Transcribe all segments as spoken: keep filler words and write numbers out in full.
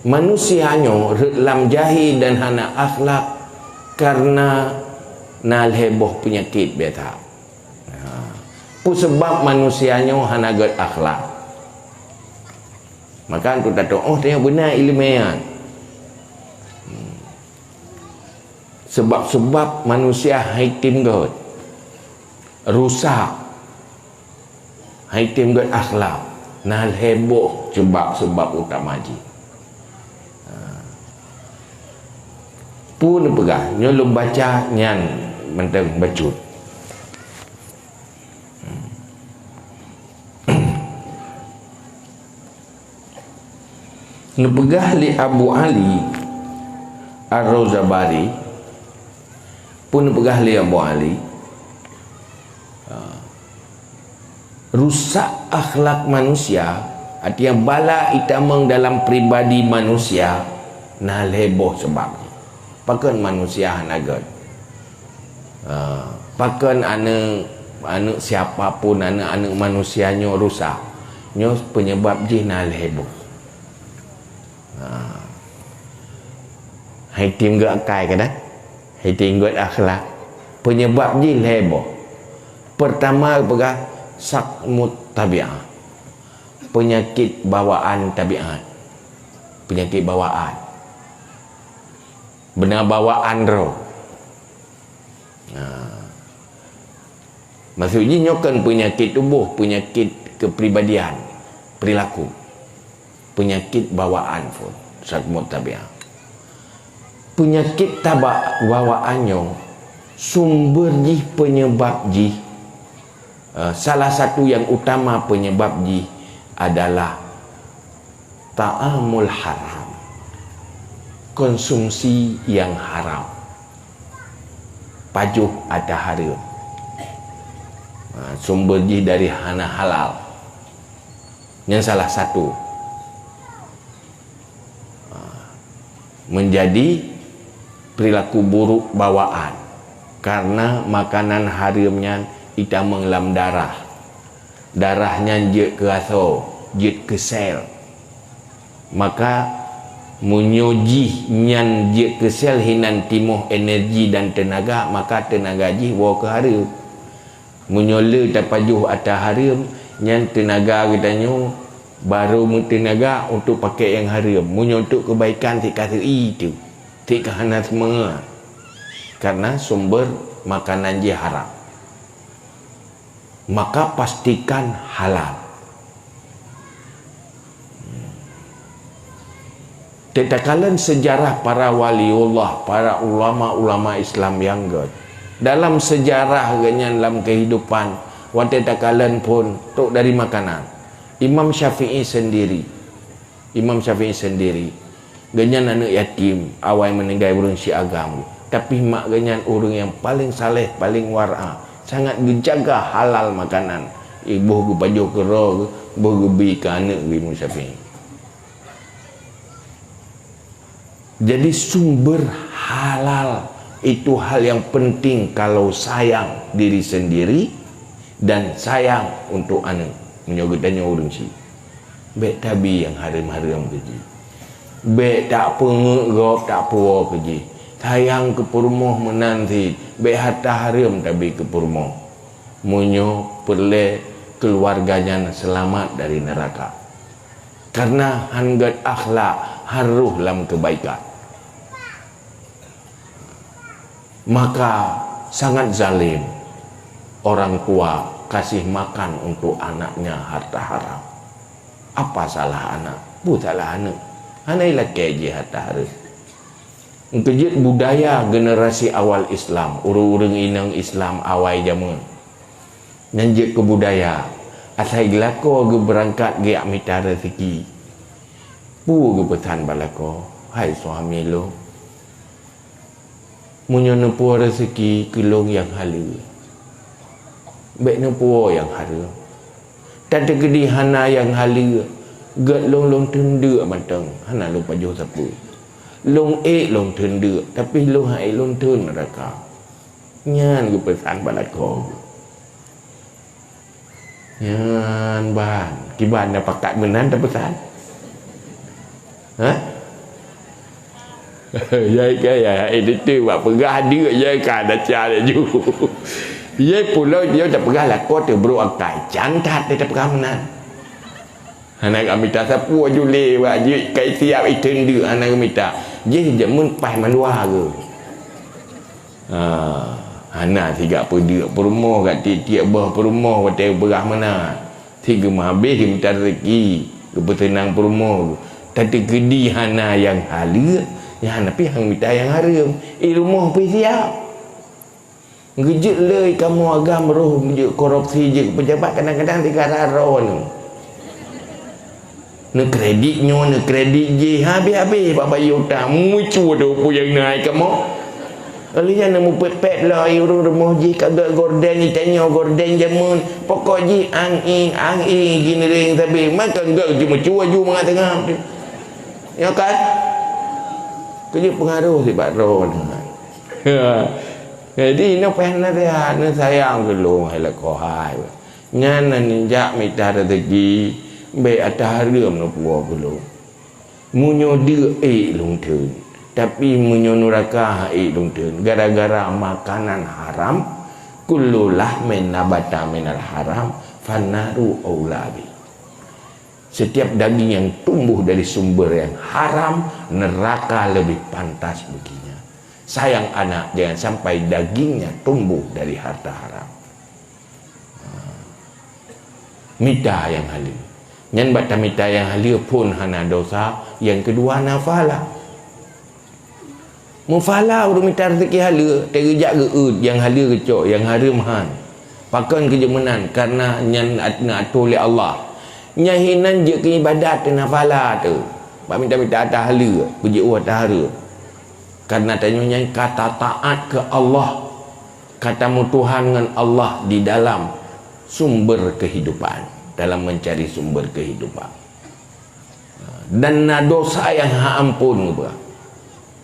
Manusia nyoe rhot lam jahé dan hana akhlak kareuna na lhée boh peunyakét biasa. Ha. Peue sabab manusia nyoe hana gét akhlak? Maka untuk tatu'oh tanyoe beuna iéleumé nyan. Hmm. Sabab-sabab manusia hai tem gét, rusak, hai tem gét akhlak, na lhée boh sabab-sabab utama jih. Ha. Peue neupeugah, nyoe lôn baca nyan mantong bacut. Neupeugah lé Abu Ali Ar-Rozabari, peue neupeugah lé Abu Ali, ha, rusak akhlak manusia, artinya bala itamong dalam pribadi manusia, na lhée boh sabab. Pakon manusia hana gét? Ha, pakon aneuëk, aneuëk siapa pun, aneuëk-aneuëk manusia nyoe rusak? Nyoe peunyeubab jih na lhée boh. Ha. Hai tem gét akai kadang, hai tem gét akhlak. Peunyeubab jih lhée boh. Peurtama peugah sakmut tabiat. Peunyakét bawaan tabiat. Peunyakét bawaan. Beuna bawaan droe. Nah. Maksud jih nyoe kon peunyakét tuboh, peunyakét kepribadian, perilaku. Peunyakét bawaan phon, sakmut tabiat. Peunyakét taba-, bawaan nyoe sumber jih, peunyeubab jih, eh, salah satu nyang utama peunyeubab jih adalah ta'amul haram, konsumsi nyang haram, pajoh ata hareuem. Ha, sumber jih dari hana halal. Nyan salah satu. Ha, meunjadi perilaku buruk bawaan, kareuna makanan hareuem nyan itamong lam darah. Darah nyan jeuet keu asoe, jeuet keu sel. Maka, meunyoe jih nyan jeuet keu sel hinan timoh energi dan teunaga, maka teunaga jih woe keu hareuem. Meunyoe le tapajoh ata hareuem, nyan teunaga geutanyoe barô meuteunaga untuk pakai nyang hareuem. Meunyoe untuk keubaikan, cit ka seu-i teuh, cit ka hana seumangat. Kareuna sumber makanan jih haram. Maka pastikan halal. Teuh takalon seujarah para waliullah, para ulama-ulama Islam nyang gét. Dalam seujarah geuhnyan lam keuhidupan, watée takalon phon trok dari makanan. Imam Syafi'i sendiri, Imam Syafi'i sendiri, geuhnyan aneuëk yatim, awai meuninggai ureuëng si agam. Tapi mak geuhnyan ureuëng nyang paleng saleh, paleng wara, sangat geujaga halal makanan. Eh, boh geupajoh keu droe, boh geubi keu aneuëk geuh Imam Syafi'i. Jadi, sumber halal itu hal yang penting kalau sayang diri sendiri dan sayang untuk aneuk. Meunyoe geutanyoe ureuëng syiek, bék tabi nyang hareuem-hareuem keu jih. Bék tapeungeut gob, tapuwoe keu jih. Sayang keu peurumoh meunan cit, bék hareuta hareuem tabi keu peurumoh. Meunyoe peureulée keuluwarga nyan seulamat dari neuraka. Kareuna han gét akhlak, han rhoh lam keubaikan. Maka sangat zalim orang tua kasih makan untuk anaknya harta haram. Apa salah anak? Peue salah aneuk? Hana ilakée jih harta hareuem. Nyang keujeuet budaya generasi awal Islam, ureuëng-ureuëng inong Islam awai jameun. Nyan jeuet keu budaya, asai geulakoe geubeurangkat geujak mita reuseuki. Peue geupeusan bak lakoe, "Hai suami lôn, meunyoe neupuwoe reuseuki keu lôn nyang haleue, bék neupuwoe nyang hareuem. Tateukeudi hana nyang haleue, gét lôn lôn theun deuk mantong, hana lôn pajoh sapeue. Lôn ék lôn theun deuk, tapi lôn han ék lôn theun neuraka." Nyan geupeusan bak lakoe. Nyan ban, kiban na pakat meunan tapeusan. Hah? Yai ka, yai, yai, itu bak peugah deuk, yai ka, dah cah laju. Yai pulo, yai dah peugah lakoe teubrok akai, can that dia dah peugah meunan. Hana ka mita sapeue ju lé, wak jih kai siap iteun deuk, hana ka mita. Jih jameun paih mandua ke. Ha, hana sigak peudeuk peurumoh, gak tiep-tiep boh peurumoh watèe beurah meunan. Si geumeuhabéh geumita rezeki, geupeuseunang peurumoh. Tateukeudi hana nyang haleue, nyan hana pih hana mita nyang hareuem. Eh, rumoh pih siap. Geujeuet lé kamoe agam roh jeuet korupsi jeuet pejabat kadang-kadang di gara droeneuh. Neukredit nyoe, neukredit jih, habéh-habéh bak bayeue utang. Mucue tu peue nyang na kamoe. Lheueh nyan neumupet-pet lom ureueng rumoh jih ka gèt gorden, itanyoe gorden jameun. Pokok jih ang-ing, ang-ing, gineuréng sabe. Maka gèt jimeucue aju mangat teungab tu. Ya kan? Keujeuet peungaroh sibak droeneuh. Jadi, inoe payah naseuhat, neusayang keu lôn, hai lakoe hai. Nyan na neujak mita rezeki, bèk ata hareuem neupuwoe keu lôn. Meunyoe deuk ék lôn theun, tapi meunyoe nuraka han ék lôn theun, gara-gara makanan haram, kullu lahmin nabata minal haram, fannaru aula bih. Setiap daging yang tumbuh dari sumber yang haram, neraka lebih pantas baginya. Sayang anak, jangan sampai dagingnya tumbuh dari harta haram. Ha. Mita nyang haleue. Nyan bak tamita nyang haleue phon hana dosa, nyang keudua na pahala. Meupahala ureueng mita rezeki haleue, teujak geuôt nyang haleue geucok, nyang hareuem han. Pakon keu jeuet meunan? Karena nyan at-, na atoe lé Allah. Nyan hinan jeuet keu ibadat teuna pahala teuh. Bak mita-mita ata haleue, beujeuet u ata hareuem. Karena tanyoe nyan ka tataát keu Allah, ka tameutuhan ngon Allah di dalam sumber kehidupan, dalam mencari sumber kehidupan. Dan na dosa nyang hana ampôn geupeugah.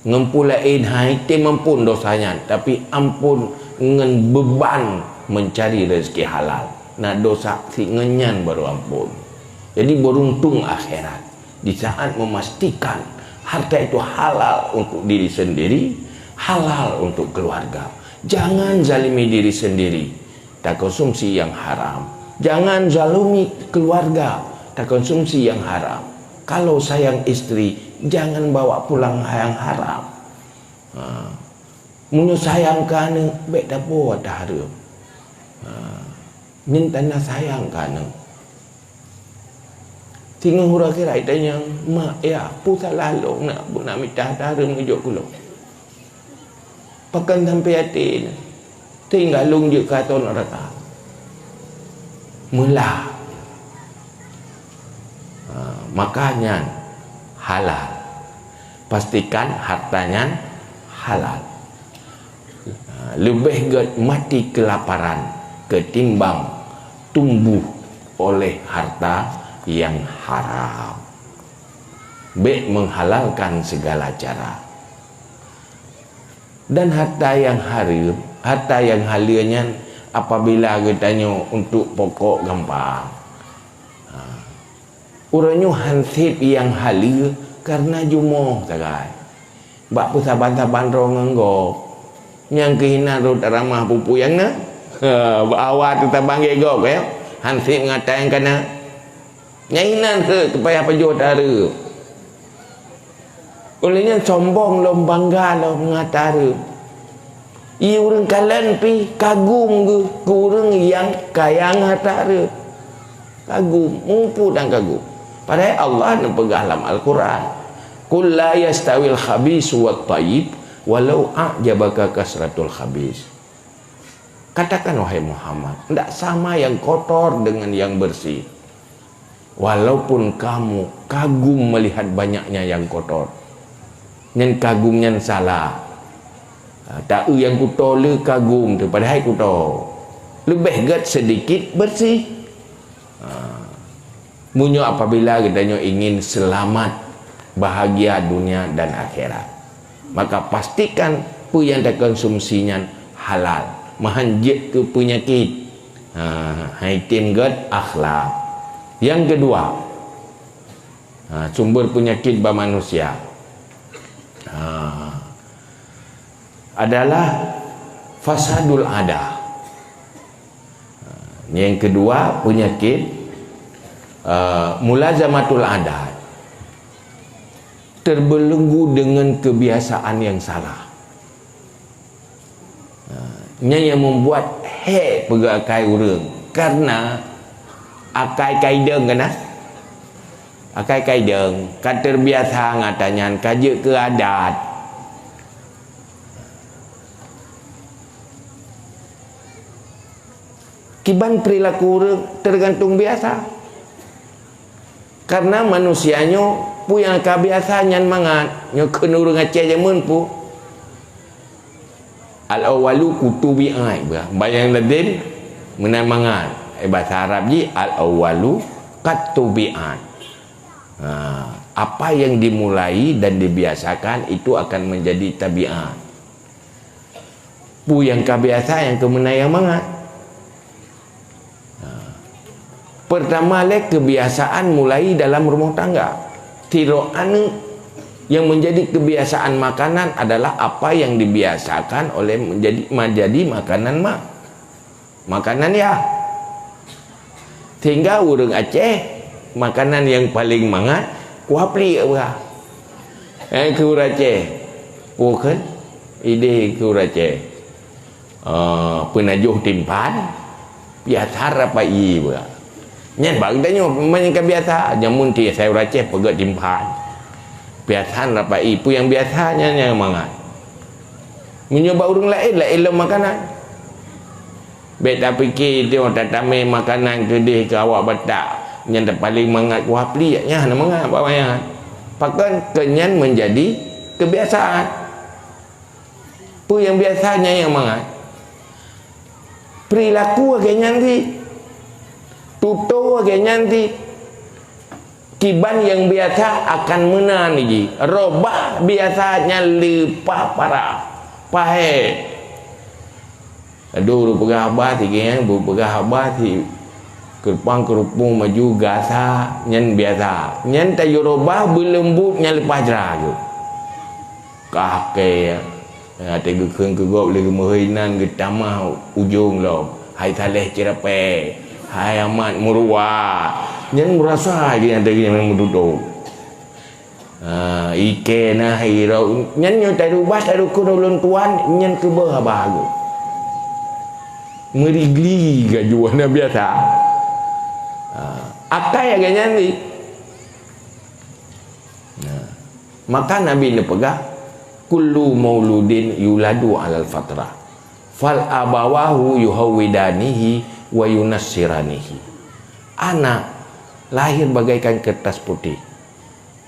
Ngon peue laén han item ampôn dosa nyan, tapi ampôn ngon beuban mencari rezeki halal. Na dosa sit ngon nyan baru ampôn. Jadi, beruntung akhirat di saat memastikan harta itu halal untuk diri sendiri, halal untuk keluarga. Jangan zalimi diri sendiri. Takonsumsi nyang haram. Jangan zalimi keluarga, takonsumsi nyang haram. Kalau sayang istri, jangan bawa pulang nyang haram. Ha. Meunyoe sayang keu aneuk, bèk tapuwoe ata hareuem. Ha. Nyan tanda sayang keu aneuk. Singoh uroe akhirat itanyong, "Mak, ya, peue salah lôn nak, nak mita ata hareuem neujok keu lôn?" Pakon sampai até nyan, sehingga lôn jeuet keu asoe neuraka. Meulah. Ha, maka nyan halal. Pastikan harta nyan halal. Ha, leubeh gèt mati keulaparan ketimbang tumbuh oleh harta nyang haram. Bèk menghalalkan segala cara. Dan harta nyang hareuem, harta nyang haleue nyan apabila geutanyoe untuk pokok gampang. Ha. Uroe nyoe han sép nyang haleue kareuna jumoh sagai. Bak peusaban-saban droe ngon gob. Nyang keuh hinan rhot ramah peue-peue nyang na. Ha, bak awai teusaban lé gob, ya. Han sép ngon ata nyang ka na. Nyang inan keuh teupayah pajoh ata hareuem. Ulèh nyan sombong lom, bangga lom ngon ata hareuem. Ie ureueng kalon pih kagum geuh keu ureueng nyang kaya ngon ata hareuem. Kagum, muphom dan kagum. Padahai Allah neupeugah lam Al-Quran, "Qul la yastawil khabitsu wat thayyib walau a'jabaka kasratul khabits." Katakan, wahai Muhammad, ndak sama nyang kotor dengan nyang bersih. Walaupun kamu kagum melihat banyaknya nyang kotor. Nyan kagum nyan salah. Ha, ta-eu nyang kuto le kagum teuh, padahai kuto. Leubeh gèt sedikit bersih. Ha. Meunyoe apabila geutanyoe ingin seulamat, bahagia dunia dan akhirat, maka pastikan peue nyang takonsumsi nyan halal, meuhan jeuet keu peunyakét. Ha, han item gèt akhlak. Nyang keudua, ha, sumber peunyakét bak manusia. Ha, adalah fasadul adah. Yang kedua, penyakit, eh, mulazamatul adat. Terbelenggu dengan kebiasaan yang salah. Nyan nyang membuat hék peugah akai ureuëng, karena akai kaideueng kana. Akai kaideueng ka terbiasa ngon ata nyan, ka jeuet keu adat. Kiban perilaku ureuëng tergantung biasa. Karena manusia nyoe peue nyang ka biasa nyan mangat. Nyoe kheun ureuëng Aceh jameun peue. Al-awwalu kutubi'at, bah. Bayang ladin meunan mangat. Eh, bahasa Arab jih al-awwalu katubi'at. Ha, apa yang dimulai dan dibiasakan itu akan menjadi tabiat. Peue nyang ka biasa nyang keumeunai nyang mangat. Ha. Pertama lé kebiasaan mulai dalam rumah tangga. Sidroe aneuëk yang menjadi kebiasaan makanan adalah apa yang dibiasakan oleh menjadi, menjadi makanan mak. Makanan ya. Sehingga ureuëng Aceh, makanan yang paling mangat, kuah pliek bah. Eh, keu ureuëng Aceh. Peue kheun? Ideh keu ureuëng Aceh. Ah, peunajoh timphan, piasan rapai bah. Nyan bak geutanyoe, meunyoe ka biasa, jameun ti asai ureuëng Aceh peugöt timphan. Piasan rapai, peue nyang biasa nyan nyang mangat. Meunyoe bak ureuëng laén, laén lom makanan. Bék tapike teuh tatamé makanan keudeh keu awak Batak nyang paleng mangat kuah pliek, nyan hana mangat bak awak nyan. Pakon keu nyan menjadi kebiasaan. Peue nyang biasa nyan nyang mangat. Perilaku lagée nyan cit. Tutoe lagée nyan cit. Kiban nyang biasa akan meunan jih. Robah biasa nyan leupah parah. Pahé. Aduh, ureuëng peugah haba, si geng, ureuëng peugah haba, si keurupang-keurupung maju gasa, nyan biasa. Nyan tayue robah beuleumbot nyan leupah jra geuh. Kah kée, watée geukheun keu gob lé geumeuhôi nan geutamah ujong lom. Hai Saleh Cirapée, hai Amat Meuruwa. Nyan meurasa geuh nyang teurimong meududoe. Ha, ikée na hai rau, nyan nyoe tarubah tarukon ulôn tuan, nyan keubeuh haba geuh. Meurigli gaju na biasa. Ha, akai lagée nyan lé. Nah, maka Nabi neupeugah, "Kullu mauludin yuladu alal fatrah, fal abawahu yuhawwidanihi wa yunassiranihi." Anak lahir bagaikan kertas putih.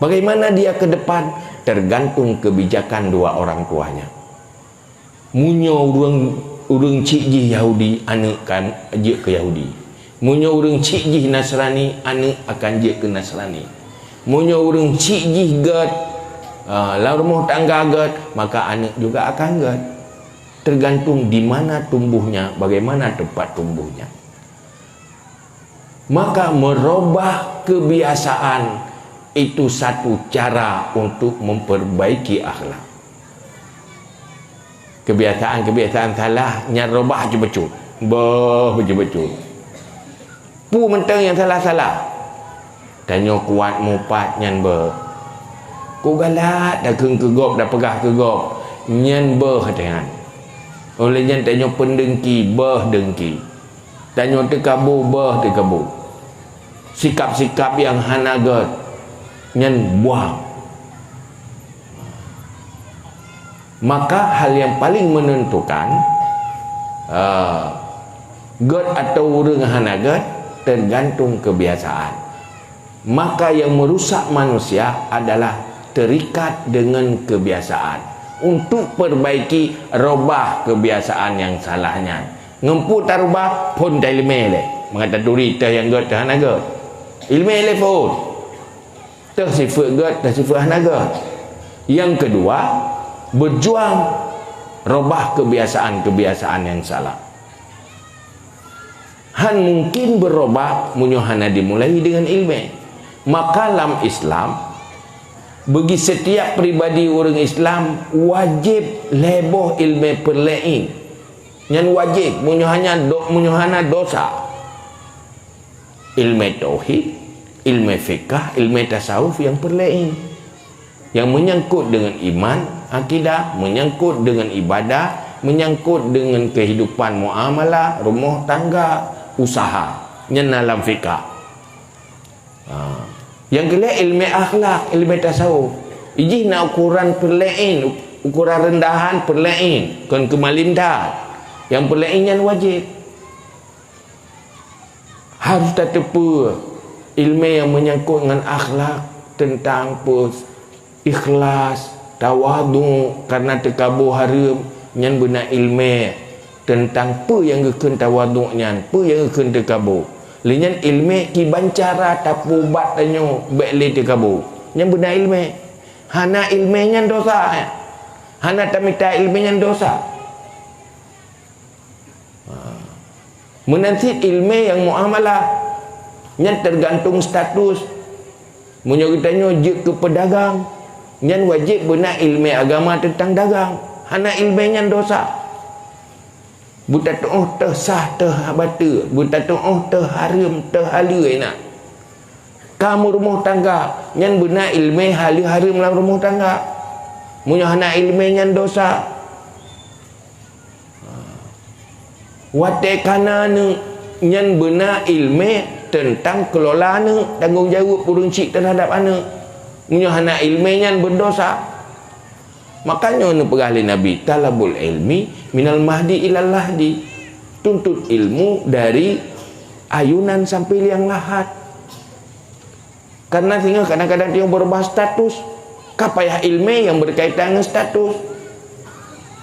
Bagaimana dia ke depan tergantung kebijakan dua orang tuanya. Meunyoe ureuëng, ureuëng chik jih Yahudi, aneuëk kan jeuet keu Yahudi. Meunyoe ureuëng chik jih Nasrani, aneuëk akan jeuet keu Nasrani. Meunyoe ureuëng chik jih gét, ah, lam rumoh tangga gét, maka aneuëk juga akan gét. Tergantung di mana tumbuhnya, bagaimana tempat tumbuhnya. Maka merubah kebiasaan itu satu cara untuk memperbaiki akhlak. Kebiasaan-kebiasaan salah nyan rubah bacut-bacut. Beuh bacut-bacut. Peue mantong nyang salah-salah. Tanyoe kuat mupat nyan beuh. Ku galak takheun keu gob, tapeugah keu gob, nyan beuh teuh nyan. Óh lheueh nyan tanyoe peudengki, beuh dengki. Tanyoe teukabu, beuh teukabu. Sikap-sikap nyang hana gét, nyan buang. Maka hal yang paling menentukan, eh, gét atau ureuëng hana gét, tergantung kebiasaan. Maka yang merusak manusia adalah terikat dengan kebiasaan. Untuk perbaiki, rubah kebiasaan yang salah nyan. Ngon peue tarubah, phon taileumé lé. Mangat taturi teuh nyang gét teuh hana gét. Ileumé lé phon. Teuh sifeuet gét, teuh sifeuet hana gét. Yang kedua, berjuang rubah kebiasaan-kebiasaan yang salah. Han mungkin berubah meunyoe hana dimulai dengan ileumé. Maka lam Islam, Bagi setiap pribadi ureuëng Islam, wajéb lhée boh iéleumé peureulée. Nyan wajéb, meunyoe hana do-, meunyoe hana dosa. Iéleumé tauhid, iéleumé fikah, iéleumé tasawuf nyang peureulée. Nyang meunyangkot deungon iman, akidah, meunyangkot deungon ibadah, meunyangkot deungon keuhidupan muamalah, rumoh tangga, usaha. Nyan na lam fikah. Ha. Nyang keulhée iéleumé akhlak, iéleumé tasawuf. Ijih na ukoran peureulée, ukoran reundahan peureulée, kon keumalim that. Nyang peureulée nyan wajéb. Harôh tateupeue iéleumé nyang meunyangkot ngon akhlak, teuntang peue ikhlas, tawadhu, kareuna teukabo hareuem, nyan beuna iéleumé teuntang peue nyang geukheun tawadhu nyan, peue nyang geukheun teukabo. Lé nyan iéleumé kiban cara tapeuubat tanyoe bék lé teukabo. Nyan beuna iéleumé. Hana iéleumé nyan dosa. Hana tamita iéleumé nyan dosa. Ha. Meunan cit iéleumé nyang muamalah, nyan teugantung status. Meunyoe geutanyoe jeuet keu peudagang, nyan wajéb beuna iéleumé agama teuntang dagang. Hana iéleumé nyan dosa. Beutatuoh teuh sah teuh bateue, beutatuoh teuh hareuem teuh haleue na. Ka meurumoh tangga, nyan beuna iéleumé haleue hareuem lam rumoh tangga. Meunyoe hana iéleumé nyan dosa. Watée kana aneuëk, nyan beuna iéleumé teuntang keulola aneuëk, tanggong jaweueb ureuëng chik teuhadab aneuëk. Meunyoe hana iéleumé nyan beudosa. Maka nyoe neupeugah lé Nabi, "Thalabul ilmi minal mahdi ilal lahdi." Tuntut ilmu dari ayunan sampai liang lahat. Karena singoh kadang-kadang tanyoe beurubah status. Ka payah iéleumé nyang beukaitan ngon status.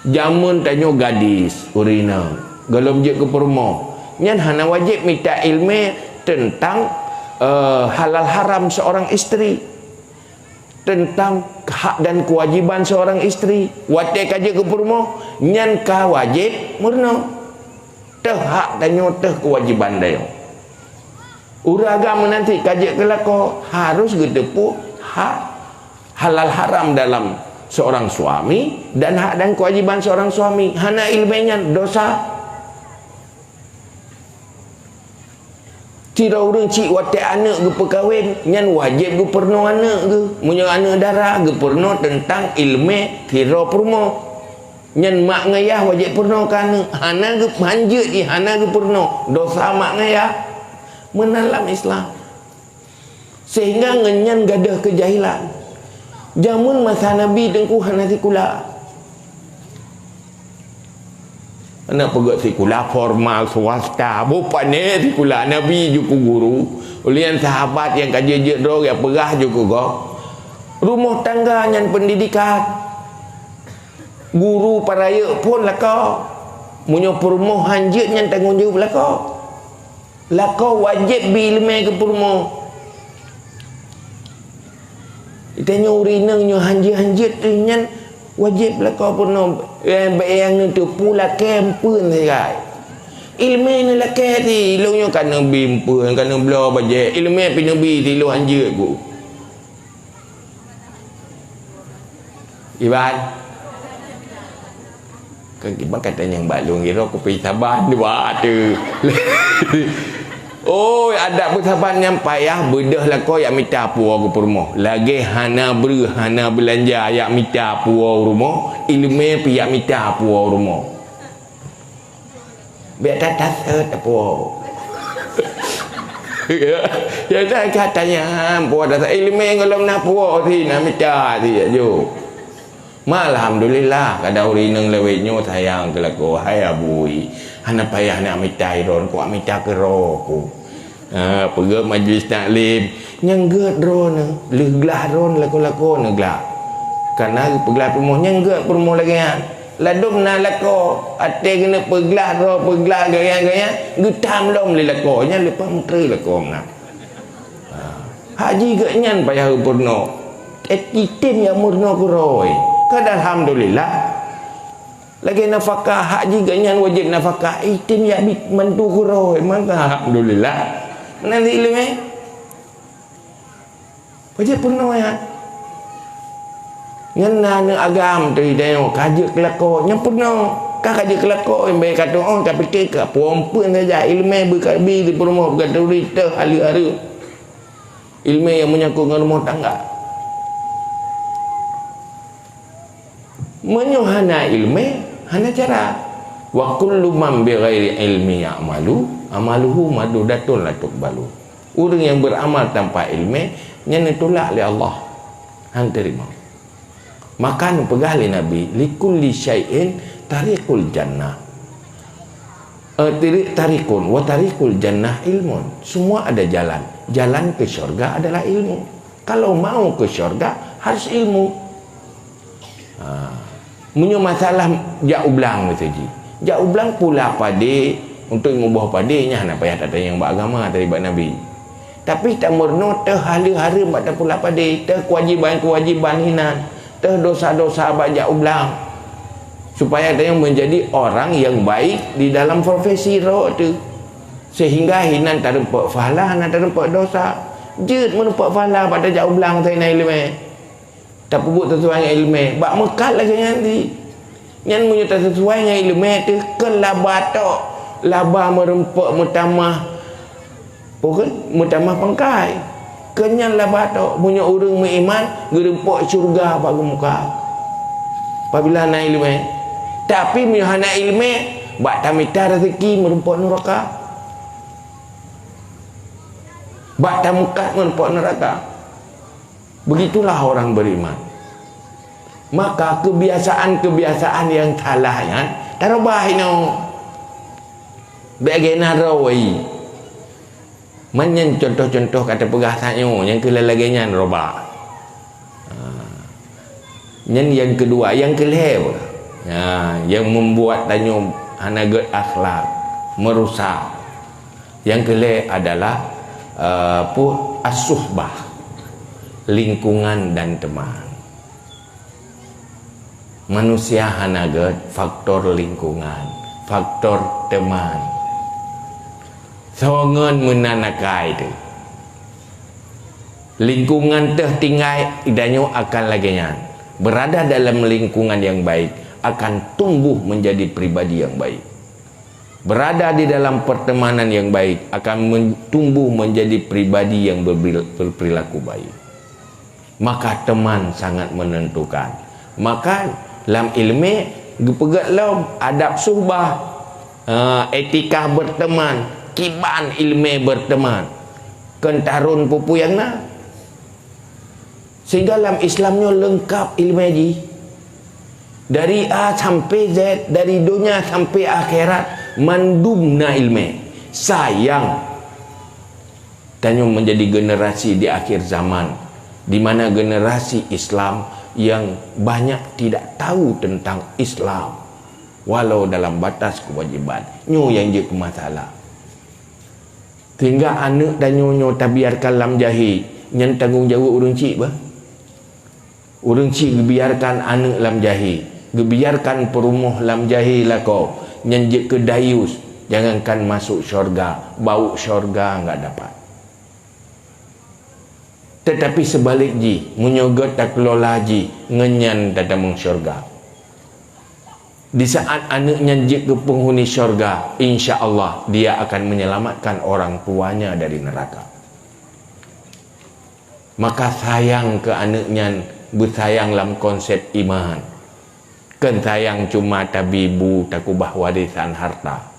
Jameun tanyoe gadis, ureuëng inong, gohlom jeuet keu peurumoh, nyan hana wajéb mita iéleumé teuntang, eh, halal haram seorang istri, teuntang hak dan keuwajiban seorang istri. Watée ka jeuet keu peurumoh, nyan ka wajéb meurunoe. Teuh hak tanyoe, teuh keuwajiban tanyoe. Ureuëng agam meunan cit ka jeuet keu lakoe, harôh geuteupeue hak halal haram dalam seorang suami dan hak dan keuwajiban seorang suami. Hana iéleumé nyan dosa. Sidroe ureuëng chik watée aneuëk geupeukawen, nyan wajéb geupeurunoe aneuëk geuh. Meunyoe aneuëk dara, geupeurunoe teuntang iéleumé sidroe peurumoh. Nyan mak ngon yah wajéb peurunoe keu aneuëk. Hana geu-, hanjeuet jih hana geupeurunoe, dosa mak ngon yah. Meunan lam Islam. Sehingga ngon nyan gadôh keujahilan. Jameun masa Nabi teungku hana sikula. Hana peugét sikula formal swasta, boh pané sikula Nabi jukeu guru. Ulian sahabat nyang ka jeuet-jeuet droe ya peugah jukeu gob. Rumoh tangga nyan pendidikan. Guru peurayeuk phon lakoe. Meunyoe peurumoh hanjeuet nyan tanggong jaweueb lakoe. Lakoe wajéb bi iéleumé keu peurumoh. Tanyoe ureuëng inong nyoe hanjeuet-hanjeuet nyan wajéb lakoe peurunoe. Eh, bék nyang neuteupeue lakée eumpeuen sigai. Iéleumé neulakée ti, ilong nyoe ka neubi eumpeuen, ka neubloe bajée, iéleumé pih neubi ti ilong hanjeuet ku. Iban. Kan kiban kata nyang bak lôn giro kupi saban dua tu. Oi, adat beusaban nyang payah beudôh lakoe yak mita puwoe keu peurumoh. Lagée hana breueh, hana beulanja yak mita puwoe rumoh, iéleumé pih yak mita puwoe rumoh. Biar that-that, eh, tapuwoe. Ya, ya, dah kata nyan, puwoe dah, iéleumé gohlom na puwoe si, na mita si, ya, ju. Ma, alhamdulillah, kadang ureuëng inong lawét nyoe sayang keu lakoe, hai abui. Hana payah nak mita droeneuh, kuak mita keu droe ku. Ha, peugét majlis taklim. Nyang gét droeneuh, lheueh glah droeneuh lakoe-lakoe neuh glah. Kana geupeuglah peurumoh nyang gét peurumoh lagée nyan. Ladôm na lakoe, até keuneuk peuglah droe, peuglah gaya-gaya, geutam lom lé lakoe, nyan leupah meuteue lakoe meunan. Ha, hak jih gét nyan payah geupeurunoe. Eh, item nyang meurunoe keudroe. Kan alhamdulillah. Lagée nafakah, hak jih gét nyan wajéb nafakah, item yak bit mantu keudroe, maka alhamdulillah. Meunan di iéleumé. Wajéb peurunoe nyan. Ngon na aneuk agam teuh tanyoe ka jeuet keu lakoe, nyan peunoh. Ka, ka jeuet keu lakoe, nyang bèk ka tu'oh, ka pike ka pumpeueng saja, ileumèe beukabi di peurumoh beugaturi teuh haleue-haleue. Ileumèe nyang meunyangkot ngon rumoh tangga. Meunyoe hana ileumèe, hana cara. "Wa kullu man bighairi ilmi ya'malu, amaluhu mardudatun la tuqbalu." Ureuëng nyang beuramal tanpa ileumèe, nyan neutulak lé Allah. Han teurimong. Maka neupeugah lé Nabi, "Likulli syai'in tariqul jannah." Eh, tiri-, tariqun, "Wa tariqul jannah ilmun." Semua ada jalan. Jalan ke syurga adalah ilmu. Kalau mau ke syurga, harus ilmu. Ha. Meunyoe masalah jak u blang miseue jih. Jak u blang pula padé, untuk muboh padé nyan hana payah tatanyong bak agama, tadi bak Nabi. Tapi tameurunoe teuh haleue-haleue bak tapula padé, teuh keuwajiban-keuwajiban hinan, teuh dosa-dosa bak jak u blang. Supaya tanyoe menjadi orang yang baik di dalam profesi droe teuh. Sehingga hinan tareumpok pahala, hana tareumpok dosa. Jeuet meureumpok pahala bak tajak u blang sabe na ileumèe. Tapeubuet sisuai ngon ileumèe, bak meukat lagèe nyan di. Nyan meunyoe tasisuai ngon ileumèe teuh keu laba tok, laba meureumpok meutamah, peue kheun? Meutamah pangkai. Keu nyan laba tok, meunyoe ureuëng meuiman, geureumpok syeuruga bak geumuka. Apabila na ileumèe. Tapi meunyoe hana ileumèe, bak tamita raseuki meureumpok neuraka. Bak tameukat meureumpok neuraka. Begitulah orang beriman. Maka kebiasaan-kebiasaan yang salah nyan tarubah inoe. Bèk lagèe na droe. Man nyan contoh-contoh ka tapeugah tanyoe nyang keu lagèe nyan rubah. Ha. Nyan nyang keudua, nyang keulhèe apa? Ha, nyang membuat tanyoe hana gèt akhlak, merusak. Nyang keulhèe adalah, eh, apa? As-suhbah, lingkungan dan teman. Manusia hana gèt faktor lingkungan, faktor teman. Soe ngon meunan akai teuh. Lingkungan teuh tinggai, tanyoe akan lagèe nyan. Berada dalam lingkungan yang baik, akan tumbuh menjadi pribadi yang baik. Berada di dalam pertemanan yang baik, akan men-, tumbuh menjadi pribadi yang berbil-, berperilaku baik. Maka teman sangat menentukan. Maka lam ileumèe geupeugèt lom adab suhbah, eh, etika berteman, kiban ileumèe berteman. Keu taron peue-peue nyang na. Sehingga lam Islam nyoe leungkap ileumèe jih. Dari A sampai Z, dari donya sampai akhirat, mandum na ileumèe. Sayang, tanyoe menjadi generasi di akhir zaman, di mana generasi Islam yang banyak tidak tahu tentang Islam, walau dalam batas kewajiban. Nyoe nyang jeuet keu masalah. Sehingga aneuk tanyoe nyoe tabiarkan lam jahé, nyan tanggong jaweueb ureueng chik bah. Ureueng chik geubiarkan aneuk lam jahé, geubiarkan peurumoh lam jahé lakoe, nyan jeuet keu dayus, jangankan masuk syurga, bauk syurga enggak dapat. Tetapi seubalik jih, meunyoe gèt takeulola jih, ngon nyan tatamong syurga. Di saat aneuk nyan jeuet keu peunghuni syurga, insya Allah dia akan menyelamatkan orang tuanya dari neraka. Maka sayang keu aneuk nyan beusayang lam konsep iman. Keu sayang cuma tabi bu takeubah warisan harta.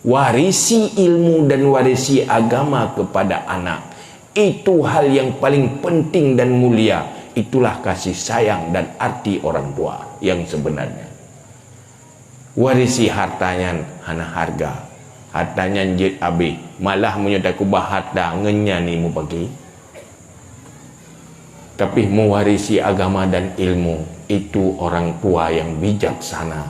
Warisi ilmu dan warisi agama kepada anak. Itu hal yang paling penting dan mulia. Itulah kasih sayang dan arti orang tua yang sebenarnya. Warisi harta nyan hana hareuga. Harta nyan jeuet abéh. Malah meunyoe takeubah harta ngon nyan imeubagi. Tapi meuwarisi agama dan ilmu, itu orang tua yang bijaksana.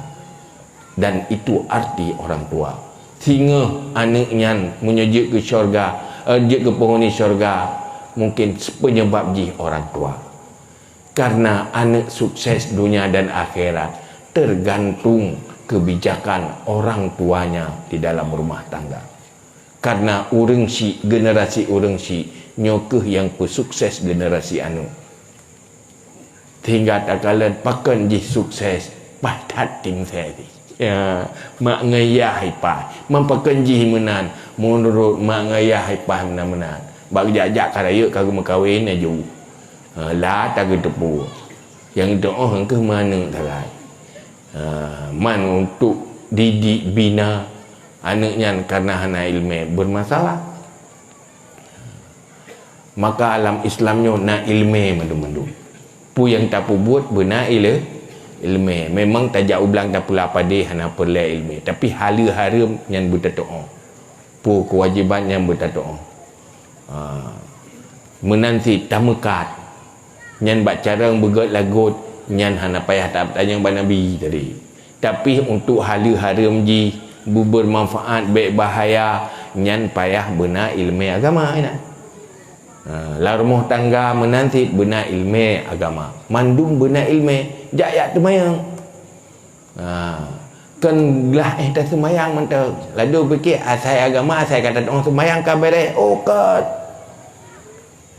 Dan itu arti orang tua. Singoh aneuk nyan meunyoe jeuet keu syurga, eh, jeuet keu peunghuni syurga, mungkin peunyeubab jih orang tua. Karena aneuk sukses dunia dan akhirat tergantung kebijakan orang tuanya di dalam rumah tangga. Karena ureueng chik, generasi ureueng chik, nyoe kheueh nyang peusukses generasi aneuk. Sehingga takalon pakon jih sukses, paih that tim ses. Ya, mak ngon yah ipaih. Man pakon jih meunan, meunurot mak ngon yah ipaih meunan-meunan. Bak geujak-jak ka rayeuk ka geumeukawen laju. Ha, la tageuteupeue. Nyang teu'oh keuh meuaneuk sagai. Ha, man untuk didik bina aneuk nyan karena hana ileumèe bermasalah. Maka lam Islam nyoe na ileumèe mandum-mandum. Peue nyang tapeubuet beuna ile-, ileumèe. Memang tajak u blang tapeula padé hana peureulèe ileumèe, tapi haleue hareuem nyan beutatu'oh. Peue keuwajéban nyan beutatu'oh. Ha. Meunan cit tameukat. Nyan bak carông beugèt lagot, nyan hana payah tatanyong bak Nabi tadi. Tapi untuk haleue hareuem jih, beubermanfaat, bèk bahaya, nyan payah beuna ileumèe agama, inan. Ha, lam rumoh tangga meunan cit beuna ileumèe agama. Mandum beuna ileumèe, jak yak teumayang. Ha, kon glah éh taseumayang mantong. Laju pike asai agama, asai ka tateu'oh seumayang ka bèrèh. Oh, kon.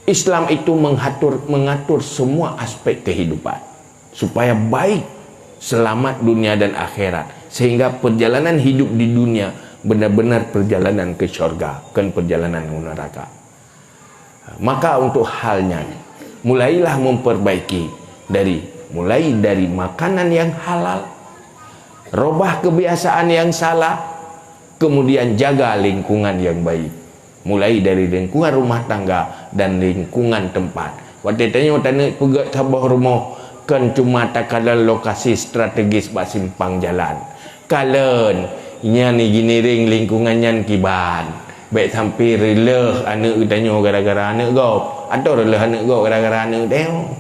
Islam itu mengatur, mengatur semua aspek kehidupan supaya baik, selamat dunia dan akhirat, sehingga perjalanan hidup di dunia benar-benar perjalanan ke syurga, bukan perjalanan ke neraka. Maka untuk hal nyan, mulailah memperbaiki dari, mulai dari makanan yang halal, robah kebiasaan yang salah, kemudian jaga lingkungan yang baik. Mulai dari lingkungan rumah tangga dan lingkungan tempat. Watèe tanyoe taneuk peugèt saboh rumoh, kon cuma takalon lokasi strategis bak simpang jalan. Kalon, nyan i Giniring lingkungan nyan kiban. Bèk sampai reuloh aneuk geutanyoe gara-gara aneuk gob, atau reuloh aneuk gob gara-gara aneuk geutanyoe.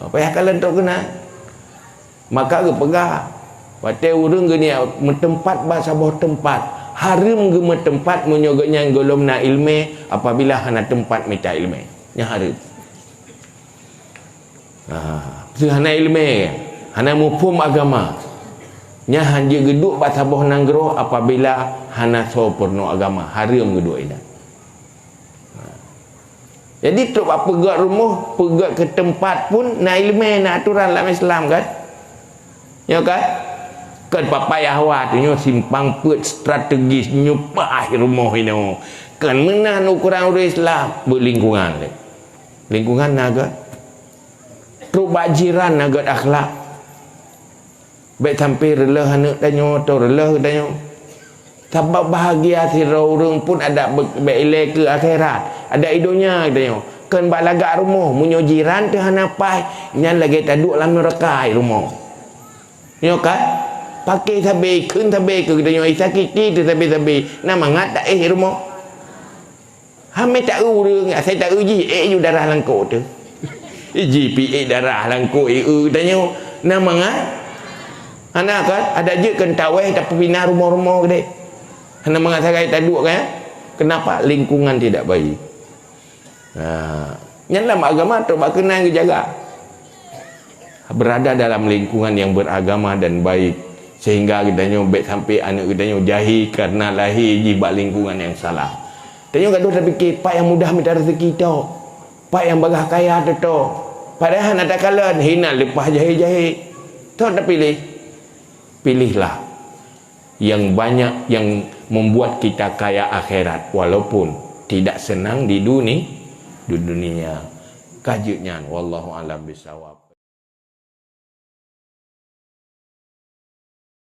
Ha, payah kalon trok keunan. Maka geupeugah, watèe ureueng geuniat meuteumpat bak saboh teumpat, hareuem geumeuteumpat meunyoe gobnyan gohlom na ileumèe, apabila hana teumpat mita ileumèe. Nyan hareuem. Ha, hana ileumèe, hana muphom agama. Nyan hanjeuet geuduek bak saboh nanggroe apabila hana soe peurunoe agama, hareuem geuduek inan. Jadi, trok bak peugèt rumoh, peugèt keu teumpat pun na ileumèe, na atoran lam Islam, kan? Nyo kan? Kon payah wa, tanyoe simpang peuet strategis nyoe paih rumoh inoe. Kon meunan ukuran ureueng Islam, beu lingkungan lé. Lingkungan na gèt. Trok bak jiran na gèt akhlak. Bèk sampai reuloh aneuk tanyoe atau reuloh geutanyoe. Sabab bahagia sidroe ureueng pun adak be-, bèk ilèe keu akhirat, adak i donya geutanyoe. Kon bak lagak rumoh, meunyoe jiran teuh hana paih, nyan lagèe taduek lam neuraka i rumoh. Nyo kan? Paké sabe, kheun sabe keu geutanyoe, isakiti teuh sabe-sabe, na mangat taéh i rumoh. Hamé taeu ureueng, asai taeu jih, ék ju darah langkok teuh. Iji pi ék darah langkok, ék eu tanyoe, na mangat? Hana kan? Ada jeuet kon taweh tapeupinah rumoh-rumoh keudéh. Hana mangat sagai taduek kan? Kenapa? Lingkungan tidak baik. Ha, nyan lam agama trok bak keunan geujaga. Berada dalam lingkungan yang beragama dan baik, sehingga geutanyoe bèk sampai aneuk geutanyoe jahé karena lahé jih bak lingkungan yang salah. Tanyoe gadoh tapike, pat nyang mudah mita raseuki tok, pat nyang bagah kaya tok. Padahai hana takalon, hinan leupah jahé-jahé. Tok tapiléh. Pilihlah yang banyak yang membuat kita kaya akhirat, walaupun tidak senang di duni-, di dunia. Ka jeuet nyan, wallahu a'lam bissawab.